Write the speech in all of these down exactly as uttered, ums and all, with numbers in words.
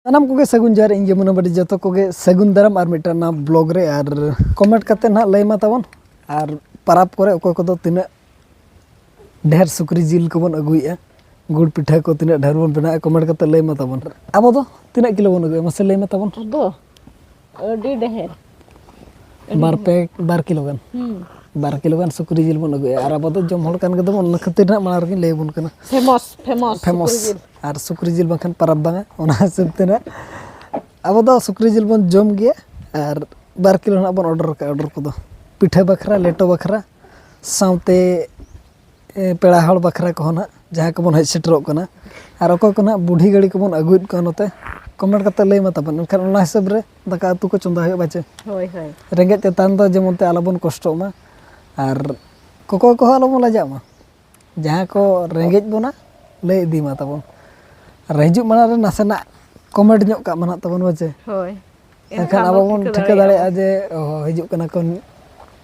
ᱥᱟᱱᱟᱢ ᱠᱚᱜᱮ ᱥᱟᱹᱜᱩᱱ ᱡᱚᱦᱟᱨ, ᱤᱧ ᱜᱮ ᱢᱩᱱᱟᱹ ᱵᱟᱹᱲᱤᱡ, ᱡᱚᱛᱚ ᱠᱚᱜᱮ ᱥᱟᱹᱜᱩᱱ ᱫᱟᱨᱟᱢ ᱟᱨ ᱢᱤᱫᱴᱟᱝ ᱱᱟᱣᱟ ᱵᱞᱚᱜ ᱨᱮ᱾ ᱟᱨ ᱠᱚᱢᱮᱱᱴ ᱠᱟᱛᱮ ᱱᱟᱦᱟᱜ ᱞᱟᱹᱭ ᱢᱟ ᱛᱟᱵᱚᱱ, ᱟᱨ ᱯᱟᱨᱟᱵᱽ ᱠᱚᱨᱮ ᱚᱠᱚᱭ ᱠᱚᱫᱚ ᱛᱤᱱᱟᱹᱜ ᱰᱷᱮᱨ ᱥᱩᱠᱨᱤ ᱡᱤᱞ ᱠᱚᱵᱚᱱ ᱟᱹᱜᱩᱭᱮᱫᱼᱟ, ᱜᱩᱲ ᱯᱤᱴᱷᱟᱹ ᱠᱚ ᱛᱤᱱᱟᱹᱜ ᱰᱷᱮᱨ ᱵᱚᱱ ᱵᱮᱱᱟᱣᱮᱫᱼᱟ, ᱠᱚᱢᱮᱱᱴ ᱠᱟᱛᱮ ᱞᱟᱹᱭ ᱢᱟ ᱛᱟᱵᱚᱱ᱾ ᱟᱵᱚ ᱫᱚ ᱛᱤᱱᱟᱹᱜ ᱠᱤᱞᱳ ᱵᱚᱱ ᱟᱹᱜᱩᱭᱟ, ᱢᱟᱥᱮ ᱞᱟᱹᱭ ᱢᱟ ᱛᱟᱵᱚᱱ᱾ ᱟᱵᱚ ᱟᱹᱰᱤ ᱰᱷᱮᱨ᱾ ᱵᱟᱨ ᱯᱮ, ᱵᱟᱨ ᱠᱤᱞᱳ ᱜᱟᱱ᱾ ᱦᱩᱸ᱾ ᱵᱟᱨ ᱠᱤᱞᱳ ᱜᱟᱱ ᱥᱩᱠᱨᱤ ᱡᱤᱞ ᱵᱚᱱ ᱟᱹᱜᱩᱭᱟ, ᱟᱨ ᱟᱵᱚ ᱫᱚ ᱡᱚᱢ ᱦᱚᱲ ᱠᱟᱱ ᱜᱮ ᱫᱚᱵᱚᱱ, ᱚᱱᱟ ᱠᱷᱟᱹᱛᱤᱨ ᱱᱟᱦᱟᱜ ᱢᱟᱲᱟᱝ ᱨᱮᱜᱮᱧ ᱞᱟᱹᱭ ᱟᱵᱚᱱ ᱠᱟᱱᱟ᱾ Famous, famous famous. ᱥᱩᱠᱨᱤ ᱡᱤᱞ᱾ ᱟᱨ ᱥᱩᱠᱨᱤ ᱡᱤᱞ ᱵᱟᱝᱠᱷᱟᱱ ᱯᱟᱨᱟᱵᱽ ᱵᱟᱝᱟ, ᱚᱱᱟ ᱦᱤᱥᱟᱹᱵ ᱛᱮ ᱱᱟᱦᱟᱜ ᱟᱵᱚ ᱫᱚ ᱥᱩᱠᱨᱤ ᱡᱤᱞ ᱵᱚᱱ ᱡᱚᱢ ᱜᱮᱭᱟ᱾ ᱟᱨ ᱵᱟᱨ ᱠᱤᱞᱳ ᱱᱟᱦᱟᱜ ᱵᱚᱱ ᱚᱰᱟᱨ ᱠᱟᱜᱼᱟ, ᱚᱰᱟᱨ ᱠᱚᱫᱚ ᱯᱤᱴᱷᱟᱹ ᱵᱟᱠᱷᱨᱟ, ᱞᱮᱴᱚ ᱵᱟᱠᱷᱨᱟ, ᱥᱟᱶᱛᱮ ᱮ, ᱯᱮᱲᱟ ᱦᱚᱲ ᱵᱟᱠᱷᱨᱟ ᱠᱚᱦᱚᱸ ᱱᱟᱦᱟᱜ, ᱡᱟᱦᱟᱸᱭ ᱠᱚᱵᱚᱱ ᱦᱮᱡ ᱥᱮᱴᱮᱨᱚᱜ ᱠᱟᱱᱟ, ᱟᱨ ᱚᱠᱚᱭ ᱠᱚ ᱱᱟᱦᱟᱜ ᱵᱩᱰᱷᱤ ᱜᱟᱹᱲᱤ ᱠᱚᱵᱚᱱ ᱟᱹᱜᱩᱭᱮᱫ ᱠᱚᱣᱟ ᱱᱚᱛᱮ, ᱠᱚᱢᱮᱱᱴ ᱠᱟᱛᱮ ᱞᱟᱹᱭ ᱢᱟ ᱛᱟᱵᱚᱱ, ᱮᱱᱠᱷᱟᱱ ᱚᱱᱟ ᱦᱤᱥᱟᱹᱵ ᱨᱮ ᱫᱟᱠᱟ ᱩᱛᱩ ᱠᱚ ᱪᱚᱸᱫᱟ ᱦᱩᱭᱩᱜᱼᱟ, ᱵᱟᱪᱮ? ᱦᱳᱭ, ᱦᱳᱭ᱾ ᱨᱮᱸᱜᱮᱡ ᱛᱮᱛᱟᱝ ᱫᱚ ᱡᱮᱢᱚᱱ ᱛᱮ ᱟᱞᱚᱵᱚᱱ ᱠᱚᱥᱴᱚᱜ ᱢᱟ, ᱟᱨ ᱠᱚᱠᱚᱭ ᱠᱚᱦᱚᱸ ᱟᱞᱚᱵᱚᱱ ᱞᱟᱡᱟᱜ ᱢᱟ᱾ ᱡᱟᱦᱟᱸ ᱠᱚ ᱨᱮᱸᱜᱮᱡ ᱵᱚᱱᱟ, ᱞᱟᱹᱭ ᱤᱫᱤ ᱢᱟ ᱛᱟᱵᱚᱱ, ᱟᱨ ᱦᱤᱡᱩᱜ ᱢᱟᱲᱟᱝ ᱨᱮ ᱱᱟᱥᱮᱱᱟᱜ ᱠᱚᱢᱮᱱᱴ ᱧᱚᱜ ᱠᱟᱜ ᱢᱟ ᱱᱟᱦᱟᱜ ᱛᱟᱵᱚᱱ, ᱵᱟᱪᱮ? ᱦᱳᱭ᱾ ᱮᱱᱠᱷᱟᱱ ᱮᱱᱠᱷᱟᱱ ᱟᱵᱚ ᱵᱚᱱ ᱵᱚᱱ ᱴᱷᱤᱠᱟᱹ ᱴᱷᱤᱠᱟᱹ ᱫᱟᱲᱮᱭᱟᱜᱼᱟ ᱫᱟᱲᱮᱭᱟᱜᱼᱟ ᱵᱚᱱ᱾ ᱡᱮ, ᱚ, ᱦᱤᱡᱩᱜ ᱠᱟᱱᱟ ᱠᱚ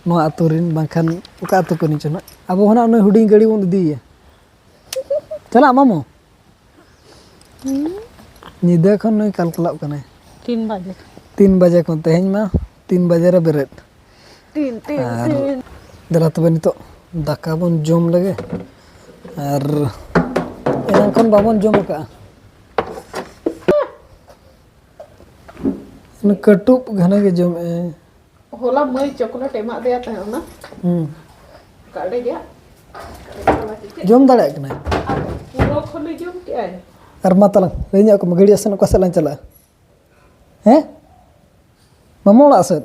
ᱱᱚᱣᱟ ᱟᱹᱛᱩ ᱨᱮᱱ, ᱵᱟᱝᱠᱷᱟᱱ ᱚᱠᱟ ᱟᱹᱛᱩ ᱠᱚ ᱱᱤᱪᱚ ᱱᱟᱜ᱾ ᱟᱵᱚ ᱦᱚᱸ ᱱᱟᱜ ᱩᱱᱟᱹᱜ ᱦᱩᱰᱤᱧ ᱜᱟᱹᱰᱤ ᱵᱚᱱ ᱤᱫᱤᱭᱮᱭᱟ᱾ ᱪᱟᱞᱟᱜ ᱢᱟᱢᱚ? ᱦᱩᱸ᱾ ᱧᱤᱫᱟᱹ ᱠᱷᱚᱱ ᱱᱩᱭ ᱠᱟᱞᱠᱟᱞᱟᱜ ᱠᱟᱱᱟᱭ᱾ ᱛᱤᱱ ᱵᱟᱡᱮ᱾ ᱛᱤᱱ ᱵᱟᱡᱮ ᱠᱷᱚᱱ, ᱛᱮᱦᱮᱧ ᱢᱟ ᱛᱤᱱ ᱵᱟᱡᱮ ᱨᱮ ᱵᱮᱨᱮᱫ᱾ ᱛᱤᱱ, ᱛᱤᱱ, ᱟᱨ ᱛᱤᱱ᱾ ᱫᱮᱞᱟ ᱛᱚᱵᱮ ᱱᱤᱛᱚᱜ ᱫᱟᱠᱟ ᱵᱚᱱ ᱡᱚᱢ ᱞᱮᱜᱮ᱾ ᱟᱨ ᱮᱱᱟᱝ ᱠᱷᱚᱱ ᱵᱟᱵᱚᱱ ᱡᱚᱢ ᱟᱠᱟᱜᱼᱟ᱾ ᱚᱱᱟ ᱠᱟᱹᱴᱩᱵ ᱜᱷᱟᱱᱮ ᱜᱮ ᱡᱚᱢᱮᱜᱼᱟᱭ᱾ ᱦᱚᱞᱟ ᱢᱟᱹᱭ ᱪᱚᱠᱞᱮᱴ ᱮᱢᱟᱫ ᱫᱮᱭᱟ ᱛᱟᱦᱮᱸ ᱚᱱᱟ᱾ ᱦᱩᱸ᱾ ᱠᱟᱰᱮ ᱜᱮ᱾ ᱡᱚᱢ ᱫᱟᱲᱮᱭᱟᱜ ᱠᱟᱱᱟᱭ᱾ ᱟᱨ ᱯᱩᱨᱟᱹ ᱠᱷᱚᱱᱮ ᱡᱚᱢ ᱠᱮᱜᱼᱟᱭ᱾ ᱟᱨ ᱢᱟ ᱛᱟᱞᱟᱝ, ᱞᱟᱹᱭ ᱧᱚᱜ ᱠᱚᱢ, ᱜᱟᱹᱰᱤ ᱟᱥᱮᱱ ᱚᱠᱟ ᱥᱮᱫ ᱞᱟᱝ ᱪᱟᱞᱟᱜᱼᱟ? ᱦᱮᱸ? ᱢᱟᱢᱟ ᱚᱲᱟᱜ ᱥᱮᱫ?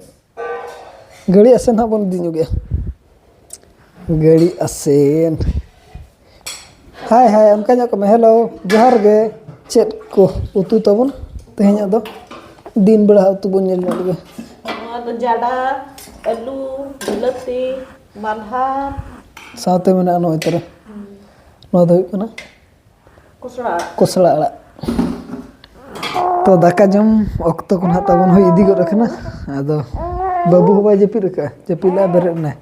ᱜᱟᱹᱰᱤ ᱟᱥᱮᱱ ᱦᱟᱸᱜ ᱵᱚᱱ ᱤᱫᱤ ᱧᱚᱜᱮᱜᱼᱟ᱾ ᱜᱟᱹᱰᱤ ᱟᱥᱮᱱ᱾ ᱦᱟᱭ, ᱦᱟᱭ, ᱚᱱᱠᱟ ᱧᱚᱜ ᱠᱚᱜ ᱢᱮ᱾ ᱦᱮᱞᱳ, ᱡᱚᱦᱟᱨ ᱜᱮ᱾ ᱪᱮᱫ ᱠᱚ ᱩᱛᱩ ᱛᱟᱵᱚᱱ ᱛᱮᱦᱮᱧᱟᱜ ᱫᱚ? ᱫᱤᱱ ᱵᱮᱲᱟ ᱩᱛᱩ ᱵᱚᱱ ᱧᱮᱞ ᱧᱚᱜ ᱞᱮᱜᱮ᱾ ᱱᱚᱣᱟ ᱫᱚ ᱡᱟᱰᱟ, ᱟᱹᱞᱩ, ᱵᱤᱞᱟᱹᱛᱤ, ᱢᱟᱞᱦᱟᱱ᱾ ᱥᱟᱶᱛᱮ ᱢᱮᱱᱟᱜᱼᱟ ᱱᱚᱜᱼᱚᱭ ᱛᱟᱨᱟ᱾ ᱦᱩᱸ᱾ ᱱᱚᱣᱟ ᱫᱚ ᱦᱩᱭᱩᱜ ᱠᱟᱱᱟ ᱠᱚᱥᱲᱟ ᱟᱲᱟᱜ᱾ ᱠᱚᱥᱲᱟ ᱟᱲᱟᱜ᱾ ᱛᱚ, ᱫᱟᱠᱟ ᱡᱚᱢ ᱚᱠᱛᱚ ᱠᱚ ᱱᱟᱦᱟᱜ ᱛᱟᱵᱚᱱ ᱦᱩᱭ ᱤᱫᱤ ᱜᱚᱫ ᱟᱠᱟᱱᱟ᱾ ᱟᱫᱚ ᱵᱟᱹᱵᱩ ᱦᱚᱸ ᱵᱟᱭ ᱡᱟᱹᱯᱤᱫ ᱟᱠᱟᱫᱼᱟ, ᱡᱟᱹᱯᱤᱫ ᱞᱮᱫᱼᱟ, ᱵᱮᱨᱮᱫ ᱮᱱᱟᱭ᱾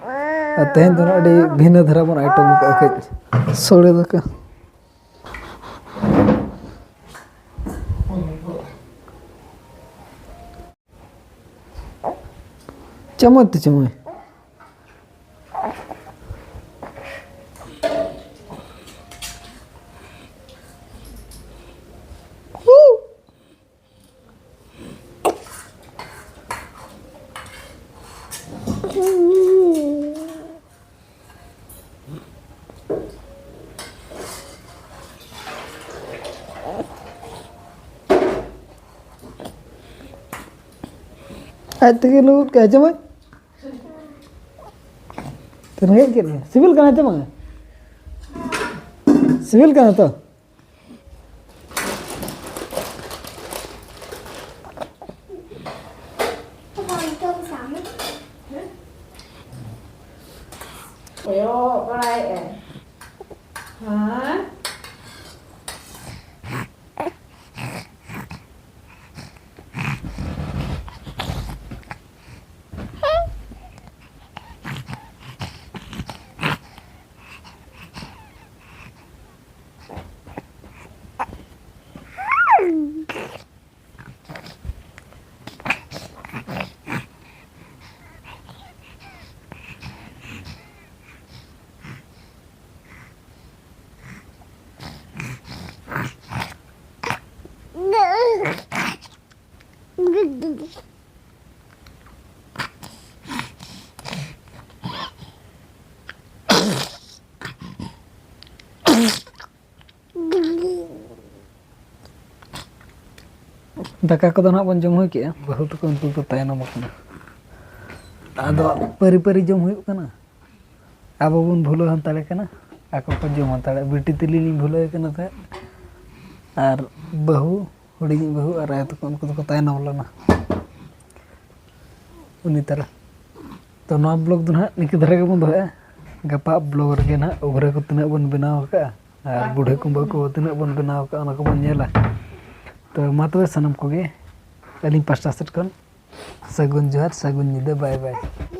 ᱟᱨ ᱛᱮᱦᱮᱧ ᱫᱚ ᱱᱟᱦᱟᱜ ᱟᱹᱰᱤ ᱵᱷᱤᱱᱟᱹ ᱫᱷᱟᱨᱟ ᱵᱚᱱ ᱟᱭᱴᱚᱢ ᱟᱠᱟᱫᱼᱟ ᱠᱟᱹᱡ᱾ ᱥᱳᱲᱮ ᱫᱟᱠᱟ᱾ ᱪᱟᱢᱚᱪ ᱛᱮ ᱪᱟᱢᱚᱪ᱾ ᱟᱡ ᱛᱮᱜᱮ ᱞᱩ ᱜᱚᱫ ᱠᱮᱫᱼᱟ, ᱡᱮᱢᱚᱱ ᱛᱚ ᱨᱮᱸᱜᱮᱡ ᱠᱮᱫ ᱢᱮᱭᱟ᱾ ᱥᱤᱵᱤᱞ ᱠᱟᱱᱟ ᱪᱮ ᱵᱟᱝᱟ? ᱥᱤᱵᱤᱞ ᱠᱟᱱᱟ ᱛᱚ? ᱠᱚᱭᱚᱜ ᱵᱟᱲᱟᱭᱮᱫᱼᱟᱭ᱾ ᱦᱮᱸ? ᱫᱟᱠᱟ ᱠᱚᱫᱚ ᱱᱟᱦᱟᱜ ᱵᱚᱱ ᱡᱚᱢ ᱦᱩᱭ ᱠᱮᱜᱼᱟ᱾ ᱵᱟᱹᱦᱩ ᱛᱟᱠᱚ ᱩᱱᱠᱩ ᱠᱚ ᱛᱟᱭᱱᱚᱢ ᱟᱠᱟᱱᱟ᱾ ᱟᱫᱚ ᱯᱟᱹᱨᱤ ᱯᱟᱹᱨᱤ ᱡᱚᱢ ᱦᱩᱭᱩᱜ ᱠᱟᱱᱟ᱾ ᱟᱵᱚ ᱵᱚᱱ ᱵᱷᱩᱞᱟᱹᱣ ᱦᱟᱛᱟᱲᱮ ᱠᱟᱱᱟ, ᱟᱠᱚ ᱠᱚ ᱡᱚᱢ ᱦᱟᱛᱟᱲᱮ᱾ ᱵᱤᱴᱤ ᱛᱟᱹᱞᱤᱧ ᱞᱤᱧ ᱵᱷᱩᱞᱟᱹᱣ ᱠᱟᱱᱟ ᱛᱟᱦᱮᱸᱫ, ᱟᱨ ᱵᱟᱹᱦᱩ, ᱦᱩᱰᱤᱧᱤᱡ ᱵᱟᱹᱦᱩ ᱟᱨ ᱟᱭᱳ ᱛᱟᱠᱚ, ᱩᱱᱠᱩ ᱫᱚᱠᱚ ᱛᱟᱭᱱᱚᱢ ᱞᱮᱱᱟ᱾ ᱩᱱᱤ ᱛᱟᱨᱟ᱾ ᱛᱚ, ᱱᱚᱣᱟ vlog ᱫᱚ ᱱᱟᱦᱟᱜ ᱱᱤᱝᱠᱟᱹ ᱫᱷᱟᱨᱟ ᱜᱮᱵᱚᱱ ᱫᱚᱦᱚᱭᱟ᱾ ᱜᱟᱯᱟ vlog ᱨᱮᱜᱮ ᱱᱟᱦᱟᱜ ᱩᱜᱷᱨᱟᱹ ᱠᱚ ᱛᱤᱱᱟᱹᱜ ᱵᱚᱱ ᱵᱮᱱᱟᱣ ᱟᱠᱟᱫᱼᱟ ᱟᱨ ᱵᱩᱰᱷᱟᱹ ᱠᱩᱢᱵᱟᱹ ᱠᱚ ᱛᱤᱱᱟᱹᱜ ᱵᱚᱱ ᱵᱮᱱᱟᱣ ᱟᱠᱟᱫᱼᱟ, ᱚᱱᱟ ᱠᱚᱵᱚᱱ ᱧᱮᱞᱟ᱾ ᱛᱚ, ᱢᱟ ᱛᱚᱵᱮ ᱥᱟᱱᱟᱢ ᱠᱚᱜᱮ ᱟᱹᱞᱤᱧ ᱯᱟᱥᱴᱟ ᱥᱮᱫ ᱠᱷᱚᱱ ᱥᱟᱹᱜᱩᱱ ᱡᱚᱦᱟᱨ, ᱥᱟᱹᱜᱩᱱ ᱧᱤᱫᱟᱹ, bye bye᱾